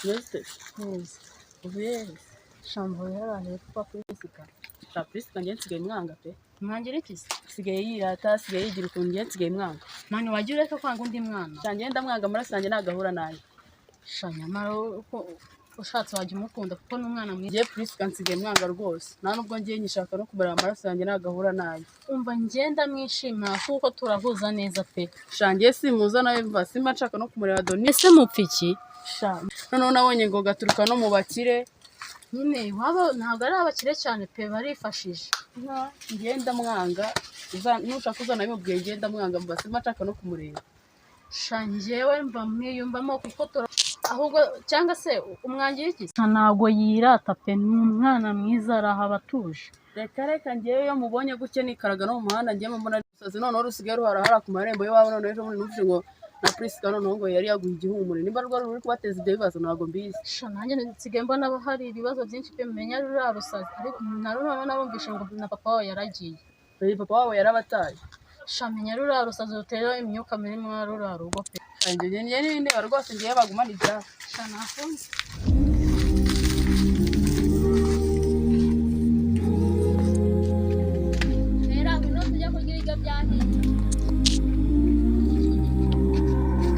Neste, Neza. uvuye he? Shamvuye hariya hepfo kuri Jessica. Sha Prisca njye nsigaye mwanga pe. Mwangira iki se? Asigaye yirata, asigaye yigira ukuntu, njye nsigaye mwanga. Mani, wajya ureka kwanga undi mwana. Sha njye ndamwanga, amaraso yanjye nagahura nayo. Sha nyamara uko ushatse wajya umukunda kuko ni umwana mwiza. Njye Prisca nsigaye mwanga rwose. Nta nubwo ngiye nyishaka no kumureba, amaraso yanjye nagahura nayo. Umva, ngenda mwishimira kuko turahuza neza pe. Sha njye simuza nawe, mva simba nshaka no kumureba doni. Ese mupfa iki? Sha noneho nabonye ngo gaturuka no mu bakire. Nyine iwabo ntabwo ari abakire cyane pe, barifashije. Njye ndamwanga, nushaka uzanabimubwiye, njye ndamwanga, mva simba nshaka no kumureba. Sha njyewe mva mwiyumvamo kuko tura ahubwo cyangwa se umwangira iki? Sha ntabwo yirata pe, ni umwana mwiza, arahaba atuje. Reka reka, njyewe iyo mubonye gutya nikaraga no mu muhanda, njye mbona ari umusazi. Noneho rusigaye ruharahara ku marembo y'iwabo. Noneho ejo bundi numvise ngo na Prisca noneho ngo yari yaguye igihumure, nimba rwari ruri kubateza ibyo bibazo ntabwo mbizi. Sha nanjye nsigaye mbona hari ibibazo byinshi pe, menya ruriya rusazi, ariko na noneho narumvishe ngo na papa wawe yaragiye. Dore papa wabo yarabataye. Sha menya ruriya rusazi rutera imyuka mibi muri ruriya rugo pe. Njye njye n'ibindeba rwose, ngiye bagumana ibyabo. Sha nakunze. Rero ngwino tujya kurya ibiryo byahiye.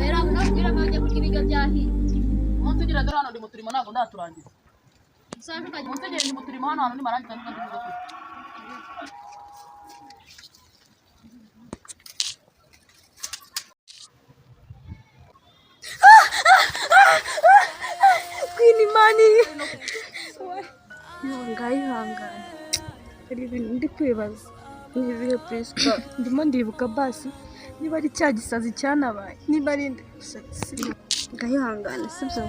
Rero ngwino tugire ngo ujye kurya ibiryo byahiye. Umunsi ugira dore hano ndi mu turimo ntabwo ndaturangiza. Usange ukajya Umunsi ugira ndi mu turimo hano hantu nimarangiza nibwo ndibuze kurya. Queen Imani ngayihangana, hari ibintu ndi kwibaza. Ni ibihe, Prisca? Ndimo ndibuka basi niba ari cya gisazi cyanabaye, niba ari nde gusa ngayihangana, sibyo?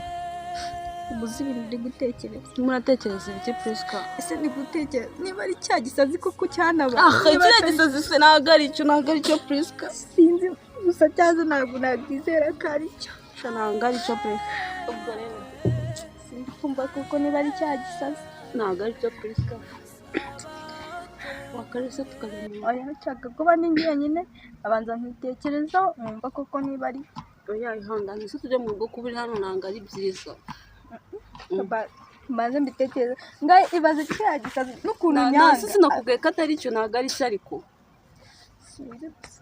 Ubu uzi ibintu ndi gutekereza. Urimo uratekereza ibiki, Prisca? Ese ndi gutekereza niba ari cya gisazi koko cyanabaye, Ah, niba kiriya atari gisazi se ntabwo ari cyo, ntabwo ari cyo, Prisca. Sinzi gusa, cyaza ntabwo nakwizera ko ari cyo. Sha ntabwo ari cyo pe. Ubwo rero sindi kumva kuko niba ari cya gisazi. Ntabwo ari cyo, Prisca. Wakarese tukabimenya. Oya, nshaka kuba ndi njyenyine abanza nkitekerezaho nkumva koko niba ari Oya, ihangane se tujye mu rugo, kuba uri hano ntabwo ari byiza. Mbanze mbitekereza, ngaho ibaze kiriya gisazi n'ukuntu nyanga. Nta sinakubwiye ko atari cyo, ntabwo ari cyo ariko. Sinzi gusa.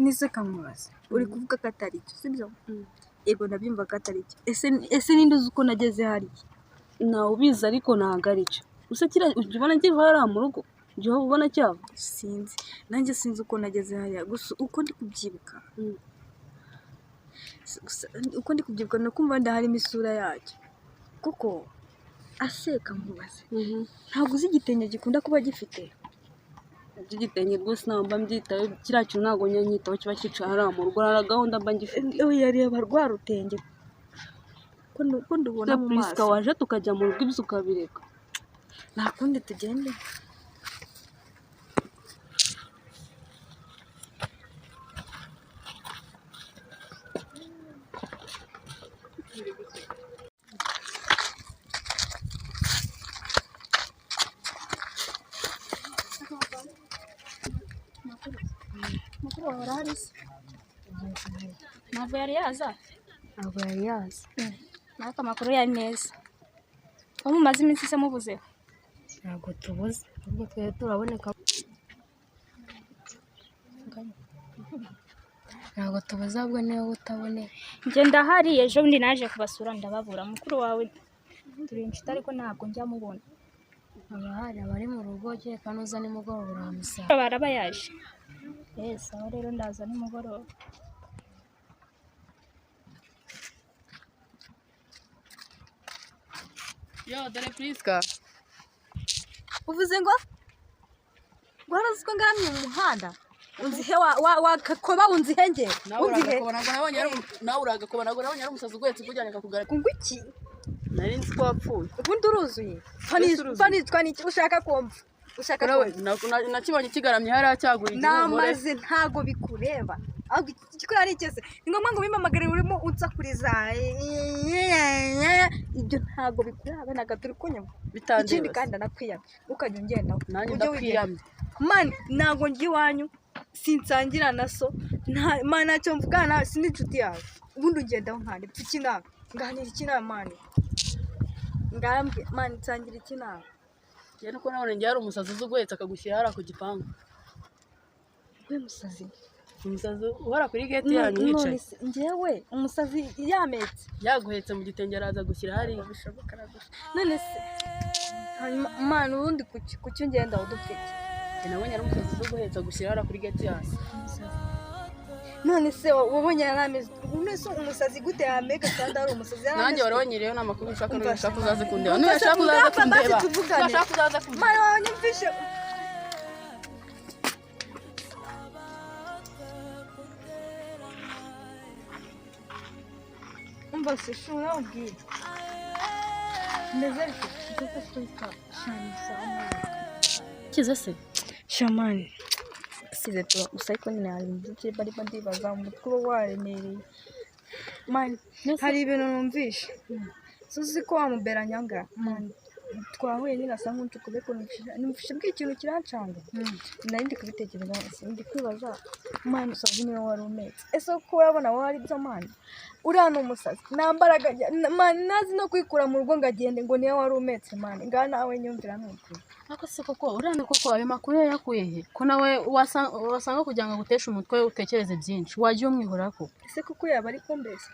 Nise kamubaza, uri kuvuga ko atari cyo, sibyo? Yego, ndabyumva ko atari cyo. Ese ninde uzi uko nageze hariya? Ntawe ubizi ariko ntabwo ari cyo. Gusa kiriya ujya ubona kiva hariya mu rugo, ujya ubona cyava. Sinzi, nanjye sinzi uko nageze hariya, gusa uko ndi kubyibuka, gusa uko ndi kubyibuka ni ukumva wenda harimo isura yacyo kuko aseka. Nkubaze, ntabwo uzi igitenge gikunda kuba gifite? Iby'igitenge rwose ntabwo mba mbyitayeho, kiriya kintu ntabwo njya nyitaho, kiba cyicaye hariya mu rugo, hari gahunda mba ngifite. Oya, reba rwa rutenge ko ndubona mu Prisca, maso. waje tukajya mu rugo ibyo ukabireka. Nta kundi, tugende. Mukuru wawe arahari se? Ntabwo yari yaza? Ntabwo yari yaza. Ariko amakuru yari meza. Ko mumaze iminsi se mubuzeho? Ntabwo tubuze, ahubwo twari turaboneka. Ntabwo tubuze, ahubwo niwe utaboneka. Njye ndahari, ejo bundi naje kubasura ndababura. Mukuru wawe turi inshuti ariko ntabwo njya mubona. Aba hari abari mu rugo, kereka nuza nimugoroba urahamusanga. Baraba yaje. Yes, aho rero ndaza nimugoroba. Yo dore Prisca. Uvuze ngo warazi ko ngaramye mu muhanda, unzihe wakakoba, unzihe nge? Nawe Unzihe? uragakoba, ntabwo nabonye ari nawe uragakoba, ntabwo nabonye ari umusazi uguhetse ukujyanye akakugaragara. Ngo iki? Nari nzi ko wapfuye. Ubundi uruzuye. Ese uruzuye? Fanitwa niki? Ushaka kumva, ushaka Nawe kumva? nakibonye kigaramye hariya cyaguye igihumure. Namaze, ntago bikureba, ahubwo ikikora ari ikese ni ngombwa ngo bimpamagare urimo unsakuriza, ibyo ntago bikureba, ntago turi kunywa. Ikindi Bitandeba. kandi ndanakwiyamye, ukajya ungendaho Nanjye ujye wigenga. ndakwiyamye. Mani, ntago njya iwanyu. Sinsangira na so, nta man, ntacyo mvugana nawe, si n'inshuti yawe. Ubundi ugendaho nkande pfa iki nawe, nganira iki nawe man, ngambwe man, nsangira iki nawe? Njyewe nuko nabonye njye hari umusazi uzi uguhetse akagushyira hariya ku gipangu. We musazi? Umusazi uhora kuri gate yanyu None yicaye. se njyewe umusazi yametse? Yaguhetse mu gitenge araza gushyira hariya. Bishoboka rwose. None se hanyuma man, ubundi kuki ungenda udupfa iki? Njye nabonye ari umusazi uzi uguhetse agushyira hariya kuri gate yanyu. None se wabonye yari ameze, none se umusazi gute yameka kandi ari umusazi yari Nanjye ameze? wari wanyiriyeho ni amakuru ushaka. Umva, Nushaka uzaze kundeba. Umva, Nushaka uzaze ngapfa basi kundeba. tuvugane. Nushaka uzaze kundeba. Mwana wanyumvishe. Umva se shu, nawe ubwire meze bite? Kize se? Shamani size tu gusa, ariko nyine hari ibintu byinshi barimo ndibaza, umutwe uba waremereye man. Hari ibintu numvishe, suzi ko wamubera nyanga man, twahuye nyine asa nk'uncukuye, ariko numvishe bw'ikintu kirancanga. Nari ndi kubitekereza, ndi kwibaza man, umusazi niwe wari umetse ese? Ko urabona wowe ari byo man, uriya ni umusazi, nta mbaraga man, ntazi no kwikura mu rugo ngo agende, ngo niwe wari umetse man. Ngaha nawe nyumvira nukuri. Ariko se koko uriya ni koko ayo makuru yayakuye he, ko nawe wasanga kugira ngo aguteshe umutwe utekereze byinshi, wajya umwihorera ko? Ese koko yaba ari kumbeshya?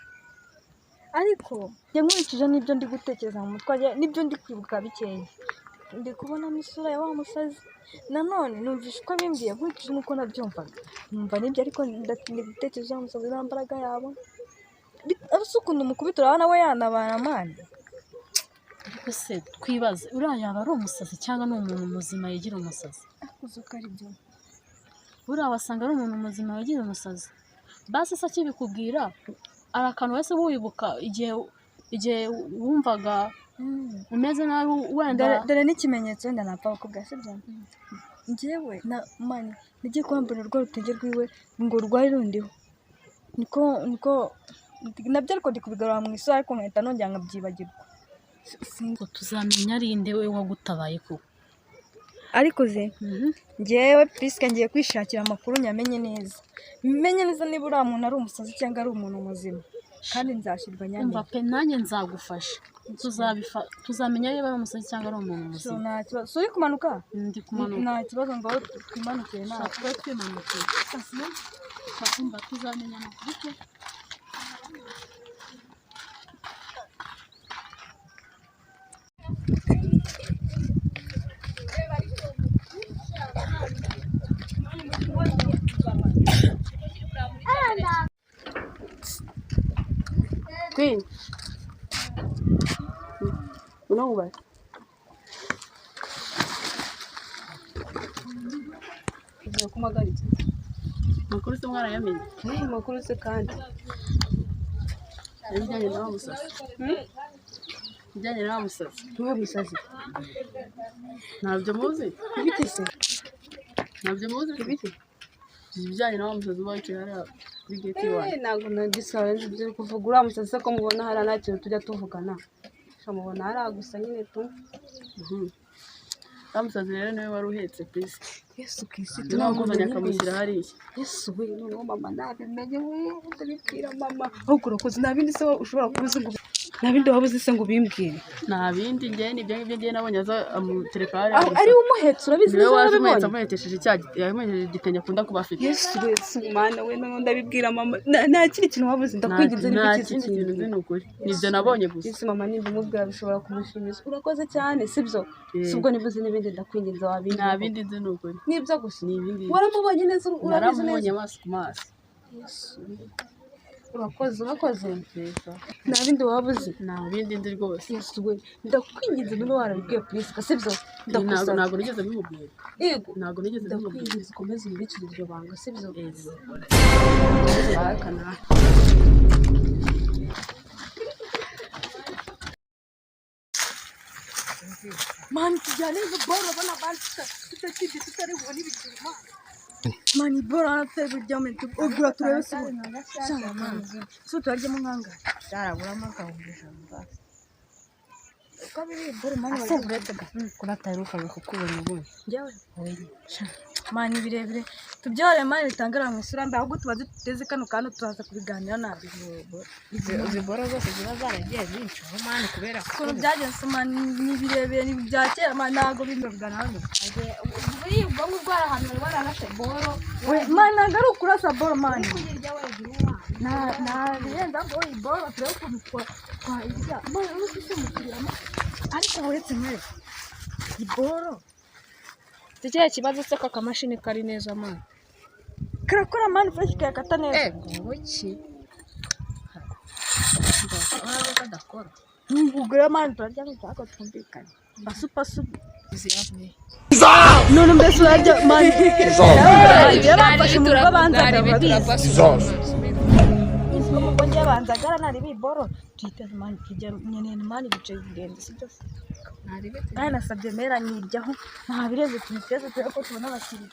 Ariko njye nkurikije n'ibyo ndi gutekereza mu mutwe wanjye, n'ibyo ndi kwibuka bikeya, ndi kubonamo isura ya wa musazi. Nanone numvishe uko abimbwiye, nkurikije n'uko nabyumvaga, numva nibyo, ariko ndi gutekereza wa musazi nta mbaraga yabona. Ese ukuntu umukubita, urabona we yanabara man? Ariko se twibaze, uriya yaba ari umusazi cyangwa ni umuntu muzima yigira umusazi? Akuze uko ari byo. Buriya wasanga ari umuntu muzima wigira umusazi. Basi se akibikubwira, hari akantu wese wibuka igihe wumvaga umeze nabi wenda? Dore n'ikimenyetso wenda napfa kukubwira, sibyo? Njyewe na man, nagiye kwambara urwo rutege rwiwe ngo rwari rundiho, niko nabyo, ariko ndi kubigarura mu isura, ariko nkahita nongera nkabyibagirwa. Ngo tuzamenya ari nde we wagutabaye koko. Ariko ze njyewe Prisca ngiye kwishakira amakuru, nyamenye neza, menye neza niba uriya muntu ari umusazi cyangwa ari umuntu muzima, kandi nzashyirwa Umva nyamenye. pe, nanjye nzagufasha. Tuzamenya niba ari umusazi cyangwa ari umuntu So, muzima. nta kibazo. So, uri kumanuka? Ndi kumanuka. Nta kibazo, ngo twimanukire nawe. Tube twimanukiye. Umva, tuzamenya amakuru pe. Queen. Unamubaye. Uvuga ko umpagaritse. Amakuru se mwarayamenye? Ayahe makuru se kandi? Ibijyanye na wa musazi. Ibijyanye na wa musazi. Ntuhe musazi? Ntabyo muzi? Ibiki se? Ntabyo muzi? Ibiki? Ibijyanye na wa musazi uba wicaye hariya kuri gate iwanyu. Eh, ntabwo nagisobanura nzi ibyo uri kuvuga. Uriya musazi se ko mubona hariya nta kintu tujya tuvugana? Sha, mubona hariya gusa nyine tu. Wa musazi rero niwe wari uhetse Prisca. Yesu Kirisitu! Niwe wamuzanye akamushyira hariya. Yesu we! Noneho mama nabimenye we, ndabibwira mama. Ahubwo urakoze. Nta bindi se ushobora kuba uzi ngo, nta bindi waba uzi se ngo ubimbwire? Nta bindi, njye nibyo ngibyo njye nabonye aza amutereka hariya Aho gusa. ari we umuhetse, urabizi Niwe neza? waje umuhetse, Warabibonye? amuhetesheje cya yamuhetesheje igitenge akunda kuba afite. Yesu we, si mana we! Noneho ndabibwira mama. Nta kindi kintu waba uzi? Ndakwinginze Nta niba ukizi kindi kintu ikintu. nzi, ni ukuri. Nibyo nabonye gusa. Yesu, mama nimba umubwira bishobora kumushimisha. Urakoze cyane, sibyo? Eh. Si ubwo niba uzi n'ibindi, ndakwinginze wabindi. Nta bindi nzi, ni ukuri. Nibyo gusa? Ni ibi ngibi. Waramubonye neza, urabizi Naramubonye neza? amaso ku maso. Yesu, urakoze, urakoze. Neza. Nta bindi waba uzi? Nta bindi nzi rwose. Yesu we, ndakwinginze niba warabibwiye Prisca, sibyo? Ntabwo Ndagusabye. Ntabwo nigeze mbimubwira. Yego. Ntabwo nigeze mbimubwira. Ndakwinginze ukomeze umubikire iryo banga, sibyo? Yes. Baraka nawe. Man, tujyane izo boro, urabona bari tutakibye, tutari bubone ibiceri man. Man, boro hano tutari buryame, ugura turebe se ubu. Shanga man, so turaryamo nkangahe? Byaraburamo 100,000 basi. Uko biri boro man. Ase uretse ko nataherukaga kukubona ubundi? Njyewe? Oya. Sha, Man, birebire tubyore man, bitangara mu isura mbi, ahubwo tubaze tuteze kano kantu, turaza kubiganira nabi. Izi boro zose ziba zaragiye zincaho, man, kubera ko Ukuntu byagenze, man, ni birebire, ni ibya kera, man, ntabwo bimwe biganira hano. Buriya ubwo ngubwo hari ahantu bari bararashe boro. We, man, ntabwo ari ukurasa boro, man. Kuyirya wegira umwana. Nta birenza ngo iyi boro turebe ukuntu twayirya, man, uri kwisumukirira, man. Ariko uretse nkare iyi boro. Iki kibazo se ko akamashini kari neza, man? Karakora, man, fresh, kayakata neza. Ego ki urabona kadakora. Ugura, man, turarya nk'utako twumvikane, pasu pasu. None mbese urarya, man? Iyo bamfashe mu rugo banzaga, urabizi ubwo ngiye banzagara nari boro tuyiteze, man, tujya nkeneye, man, ibice birenze, sibyo se? Kandi nasabye mera niryaho, nta birenze, tubiteze turebe ko tubona abakiriya.